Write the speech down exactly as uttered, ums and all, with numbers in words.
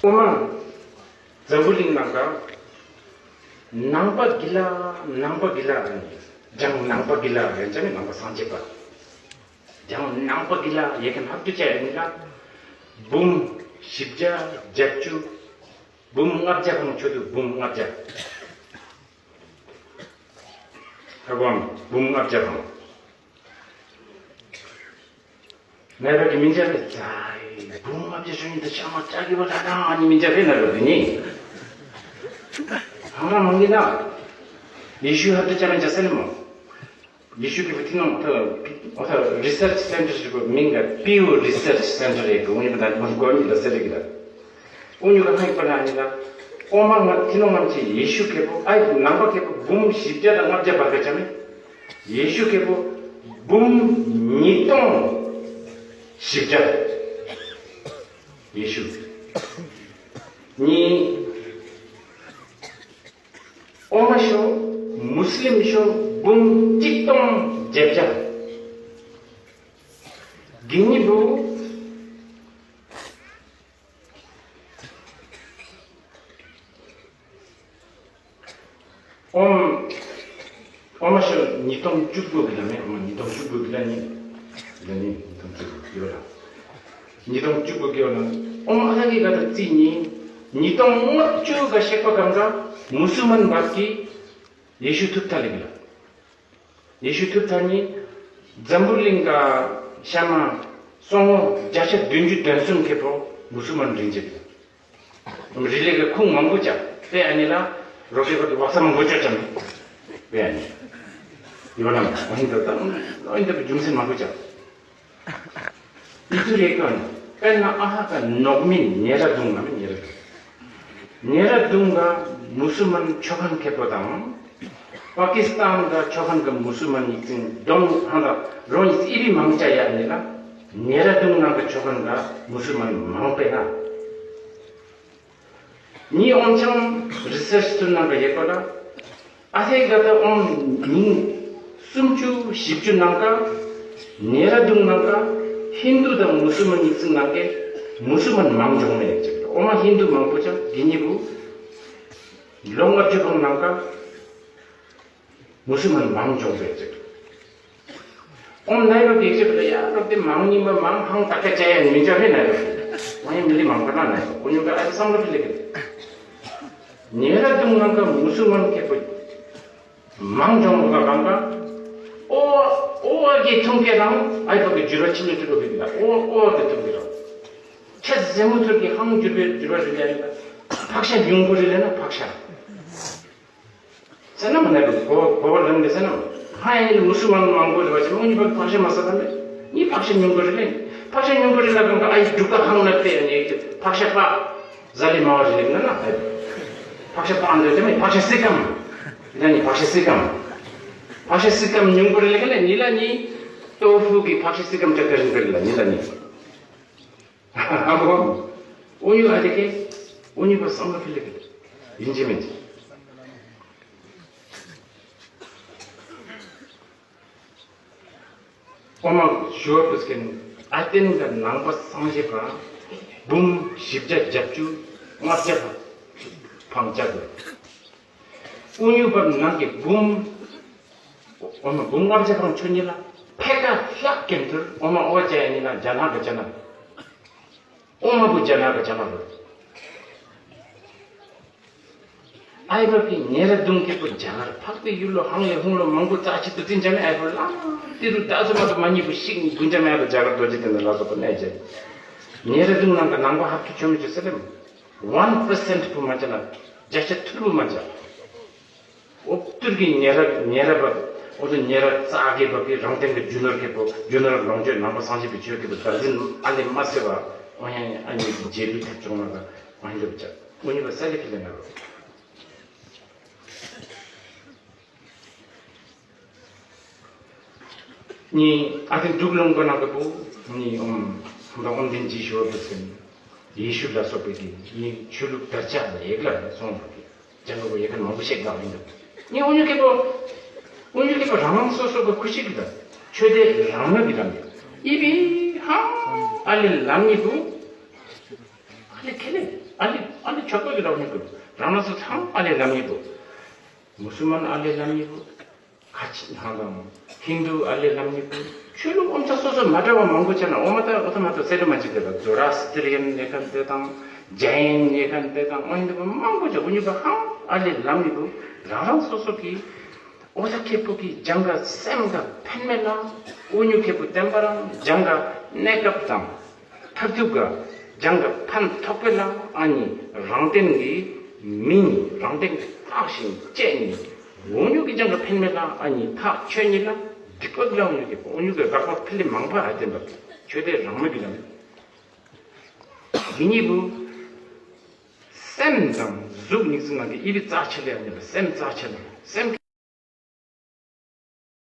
ཨོ་མ། འཛམ་བུ་གླིང་ནང་ག་ནང་པ་གི་ལ། ནང་པ་གི་ལ། འཇང་ནང་པ་གི་ལ་རེད་ཅང་ནང་པ་སངས་རྒྱས་པ། འཇང་ནང་པ་གི་ལ་ཡེ་གེ་ཧབ་ཏུ་ཅ་ཡ་ནི་ལ། འབུམ་བཞི་བརྒྱ་བརྒྱད་ཅུ། འབུམ་ལྔ་བརྒྱ་གང་ཆོད་དུ་འབུམ་ལྔ་བརྒྱ། ཧ་གོ་འམ། འབུམ་ལྔ་བརྒྱ་གང་། ནད་པ་གི་མིང་ཅག་གི་ཙའི་འབུམ་ལྔ་བརྒྱ་ཤོ་ཡིན་ད་ཤ་མ་ཅག་གི་བ་ལ་ན་ཨ་ནི་མིང་ཅག་གི་ནད་པ་དེ་ནི། ཧང་རང་མང་གི་ན། ཡེ་ཤུ་ཧ་ཏུ་ཅག་མིང་ཅག་སེ་ནི་མོ། ཡེ་ཤུ་གི་བུ་ཐི་ནོང་ཐ་ཨོ་ཐ་རི་སར་ཆི་སེན་ཊར་ཞིག་གོ་མིང་ག་པིའུ་རི་སར་ཆི་སེན་ཊར་ཡེ་གོ་ངི་བ་ད་མོ་གོ་ནི་ད་སེ་རི་གི་ད། ཨོ་ཉུ་ག་ཧང་པ་ན་ནི་ད། ཨོ་མ་ང་ཐི་ནོང་ངམ་ཆི་ཡེ་ཤུ་གི་བུ་ཨའི་ནང་པ་གི་བུ་འབུམ་བཞི་བརྒྱ་དང་ལྔ་བརྒྱ་བར་ག་ཅང་མེ། ཡེ་ཤུ་གི་བུ་འབུམ་ཉིས་སྟོང་བཞི་བརྒྱ། ཡེ་ཤུ། ཉིས། ཨོ་མ་ཤོ། མུ་སི་ལིམ་ཤོ་འབུམ་གཅིག་སྟོང་བརྒྱད་བརྒྱ། གི་ཉི་བུ། ཨོམ། ཨོམ་ཤོ་ཉིས་སྟོང་བཅུ་དགུ་གི་ལ་མེ། ཨོམ་ཉིས་སྟོང་བཅུ་དགུ་གི་ལ་ནི། ལ་ནི་ཉིས་སྟོང་བཅུ་དགུ་གི་ལ། ཉིས་སྟོང་བཅུ་དགུ་གི་ལ། ཨོམ་ཨ་ལ་གི་ག་ད་རྩི་ཉིས། ཉིས་སྟོང་ལྔ་བཅུ་ག་ཤེག་པ་གང་ག་མུ་སུ་མན་བར་གི་ཡེ་ཤུ་ཐུབ་ཐ་ལི་གི་ལ། ཡེ་ཤུ་ཐུབ་ཐ་ནི། འཛམ་བུ་གླིང་ག་ཤ་མ་སོང་ངོ་བརྒྱ་ཆ་བདུན་ཅུ་དོན་གསུམ་ཁེ་པོ་མུ་སུ་མན་རིན་ཅེ་གི་ལ། རི་ལི་གི་ཁུངས་མང་པོ་ཅག་པེ་ཨ་ནི་ལ་རོ་ཀེ་པ་གི་བག་ས་མང་པོ་ཅོ་ཅམ་པེ་ཨ་ནི་ཡོ་ལམ་ཨ་ནི་ད་ཨ་ནི་ད་རྒྱུ་མཚན་མང་པོ་ཅག་ཨི་ཐུ་རེ་ཀོན་པེ་ན་ཨ་ཧ་ཀ་ནོག་མིན་ཉེ་ར་དུང་ང་མི་ཉེ་ར་དུང་ཉེ་ར་དུང་ག་མུ་སུ་མན་ཆོ་ཁན་ཁེ་པོ་དང་པ་ཀི་སི་ཏན་ག་ཆོ་ཁན་ག་མུ་སུ་མན་ཉིག་ཙིང་དོང་ཧང་ལ་རོ་ཉིག་ཙི་ཨི་བི་མང་ཅ་ཡ་ནི་ལ། ཉེ་ར་དུང་ནང་གི་ཆོ་ཁན་ག་མུ་སུ་མན་མང་པེ་ན། ཉི་ཨོམ་ཆང་རི་སར་ཆི་ཐུར་ནང་གི་ཡེ་པ་ལ། ཨ་ཧེ་ག་ད་ཨོམ་ཉིན་སུམ་ཅུ་བཞི་བཅུ་ནང་ག་ཉེ་ར་དུང་ནང་ག་ཧིན་དུ་དང་མུ་སུ་མན་ཉིག་ཙིང་ནང་གི་མུ་སུ་མན་མང་ཇོང་མེ་ཡེ་ཅིག་ཨོ་མ་ཧིན་དུ་མང་པོ་ཅང་གི་ཉི་བུ་ལོ་ལྔ་བཅུ་གང་ནང་ག་མུ་སུ་མན་མང་ཇོང་མེ་ཡེ་ཅིག་ཨོམ་ནའི་རོ་གེགས་ཆེ་ཡ་རོ་དེ་མང་ཉིན་པ་མང་ཧང་ཏག་ཀ་ཅ་ཡ་མི་འཇོག་ཧེ་ནའི་རོ། མ་ཡིན་མི་ལི་མང་པ་ན་ནའི་རོ་ཀུ་ཉུ་ག་ཨ་ཙི་སང་རོ་ཕི་ལེ་གི་ཉེ་ར་དུང་ནང་ག་མུ་སུ་མན་ཁེ་པོ་མང་ཇོང་ག་གང་ག་ཨོ་ཨོ་གི་ཐུང་གེ་རང་ཨའི་པ་གི་འགྱུར་བ་ཆི་ལེ་ཏུ་རོ་གི་ལ་ཨོ་ཨོ་གི་ཐུང་གེ་རང་ཁྱེད་ཟེ་མུ་ཐུར་གི་ཧང་འགྱུར་བའི་འགྱུར་བ་རི་ལེ་ཡིན་ད་ཕག་ཤ་ཉུང་པོ་རི་ལེ་ན་ཕག་ཤ། སེ་ན་མ་ནེ་གོ་གོ་བ་ལེན་གི་སེ་ན་མ་ཧ་ཡིན་ལ་མུ་སུ་མན་མང་པོ་རེ་བ་ཅི་མོ་ཉི་པ་ཕག་ཤ་མ་ས་ད་མེ་ཉི་ཕག་ཤ་ཉུང་པོ་རེ་ལེན་ཕག་ཤ་ཉུང་པོ་རེ་ལ་གང་ག་ཨ་ཡི་འབྲུ་ཀ་ཧང་ན་ཏེ་ཡ་ཉེ་ཕག་ཤ་པ་ཟ་ལི་མ་བ་རེ་ལེན་ན་ན་ཕག་ཤ་པ་ཨ་འདོད་ཏེ་མེ་ཕག་ཤ་སི་ཀམ་ད་ཉི་ཕག་ཤ་སི་ཀམ་ཕག་ཤ་སི་ཀམ་ཉུང་པོ་རེ་ལེན་ག་ལེ་ཉི་ལ་ཉི་ཏོ་ཧྥུ་གི་ཕག་ཤ་སི་ཀམ་ཏྲ་ཀ་རིན་པེ་ལ་ཉི་ལ་ཉི། ཨ་ཧོ། ཨོ་ཡུ་ཨ་དེ་ཀེ། ཨོ་ཉུ་པ་སང་ལ་ཕི་ལེ་ཀེ། ཡིན་གཅིག་མིན་གཅིག་ཨོ་མ་ཞུ་བ་ཕུས་ཀེན་ཨ་ཏེན་ག་ནང་པ་སངས་རྒྱས་པ་འབུམ་བཞི་བརྒྱ་བརྒྱད་ཅུ་ལྔ་བརྒྱ་ཕང་བརྒྱ་དགོས། ཨུ་ཉུ་པ་ནང་གི་འབུམ། ཨོ་མ་འབུམ་ལྔ་བརྒྱ་དང་ཆོས་ཉིད་ལ་ཕེ་ཀ་ལྷག་གེམ་ཐུར་ཨོ་མ་ཨོ་ཅ་ཡ་ཉིད་ལ་རྒྱ་ནག་གི་ཅ་ན། ཨོ་མ་བུ་རྒྱ་ནག་གི་ཅ་ན་རུ། ཨའི་བ་ཕི་ཉེ་ར་དུང་གི་བུ་རྒྱ་གར་འཕགས་པའི་ཡུལ་ལོ་ཧང་ལེ་ཧུང་ལོ་མང་པོ་ཙ་ཆི་དུ་ཙིན་ཅ་ནི་ཨའི་བུ་ལ་ཏི་རུ་ད་ཚོ་མ་དུ་མ་ཉི་བུ་ཤིག་ཉི་དུན་ཅ་མེ་ཨ་བུ་རྒྱ་གར་རྡོ་རྗེ་དེ་ནི་ལ་སོགས་པ་གནས་ཅན། ཉེ་ར་དུང་ནང་གི་ནང་པ་ཧབ་ཆུ་ཆོ་མི་ཆུ་སེ་ལེམ། ཝན་པར་སེན་ཊི་བུ་མ་ཅ་ན་བརྒྱ་ཆ་ཐུར་བུ་མ་ཅ། ཨོ་ཏུར་གྱི་ཉེ་རབས་ཉེ་རབས་པ་ཨོ་ཏུ་ཉེ་རབས་རྩ་རྒྱས་པ་གི་རང་བཙན་གྱི་རྒྱུ་ནོར་གྱི་པོ་རྒྱུ་ནོར་ལོངས་སྤྱོད་ནང་པ་སངས་རྒྱས་པའི་ཆོས་ཀྱི་པོ་དར་འཛིན་ཨ་ལེ་མ་སེ་བ་ཨོ་ཡང་ཨ་ཉེ་གི་རྗེས་ལུས་ཐེབས་བྱུང་ལ་ཨོ་ཡང་ཨ་ཉེ་གི་ཇ་ཨོ་ཉེ་བ་ས་ལེ་ཁི་ལེ་ན་རོ། ནི་ཨ་ཏི་འབྲུག་ལུང་པ་ནང་གི་པོ་ནི་ཨོམ་ཧམ་པ་ཨོམ་དིན་ཇི་ཞུ་བ་པོ་སེ་ནི་ཡེ་ཤུ་ལ་སོགས་པའི་གི་ནི་ཆོས་ལུགས་དར་ཆ་ལ་ཡེག་ལ་སོང་བ་གི། ཅང་གི་ཡེ་ཁ་མང་པོ་ཞིག་དགའ་ཡིན་འདུག་ངས་འུ་ཉུ་ཁེ་པོ། འུ་ཉུ་ཁེ་པོ་རང་རང་སོ་སོ་གི་ཁུ་ཤི་གི་དང་ཆོས་དད་རང་མོས་ཀྱི་དང་ཨི་བི་ཧང་ཨ་ལེ་ལམ་ཉི་དུ་ཨ་ལེ་ཁེ་ལེ་ ཨ་ལི་ཨ་ལི་ཆོས་པ་གི་རང་ཉིད་དུ་རང་རང་སོ་ཚང་ཨ་ལི་ལམ་ཉིད་དུ། མུ་སུལ་མན་ཨ་ལི་ལམ་ཉིད་དུ། ཁ་ཆེ་ཧང་དང་། ཧིན་དུ་ཨ་ལི་ལམ་ཉིད་དུ། ཆོས་ལུགས་ཨོམ་ཆ་སོ་སོ་མ་འདྲ་བ་མང་པོ་བྱས་ན་ཨོ་མ་ད་ཨོ་ཐ་མ་ད་སེ་རི་མ་ཅིག་དེ་ལ་ཛོ་ར་སི་ཏི་རི་ཡན་ཉེ་ཁན་དེ་དང་། ཇ་ཡན་ཉེ་ཁན་དེ་དང་། ཨོ་ཧིན་དུ་པ་མང་པོ་བྱས་ཨོ་ཉུ་པ་ཧང་ཨ་ལི་ལམ་ཉིད་དུ། རང་རང་སོ་སོ་གི་ཨོ་ཐ་ཁེ་པོ་གི་ཇང་ག་སེམས་ག་ཕན་མེད་ལ། ཨོ་ཉུ་ཁེ་པོ་བསྟན་པ་རང་ཇང་ག་གནས་སྐབས་དང་། མཐར་ཐུག་ག་ཇང་ག་ཕན་ཐོགས་པའི་ལ་ཨ་ནི་རང་སྟེང་གི་མི་ནི་རང་སྟེང་གི་བརྟག་ཞིང་དཔྱད་ནི། འོ་ཉུ་གི་ཇང་ག་ཕན་མེད་ལ་ཨ་ནི་ཐག་ཆོད་ནི་ལ་སྡིག་པ་ལ་འོ་ཉུ་གི་འོ་ཉུ་གི་དགག་པ་ཕལ་ལེ་མང་པ་ཨ་བསྟན་པ་ཆོས་དད་རང་མོས་ཀྱི་ལམ། འདི་གཉིས་པོ་སེམས་དང་གཟུགས་ཉིག་ཙམ་ནང་གི་ཨི་བི་རྩ་ཆེ་ལ་ཡང་སེམས་རྩ་ཆེ་ལ་སེམས།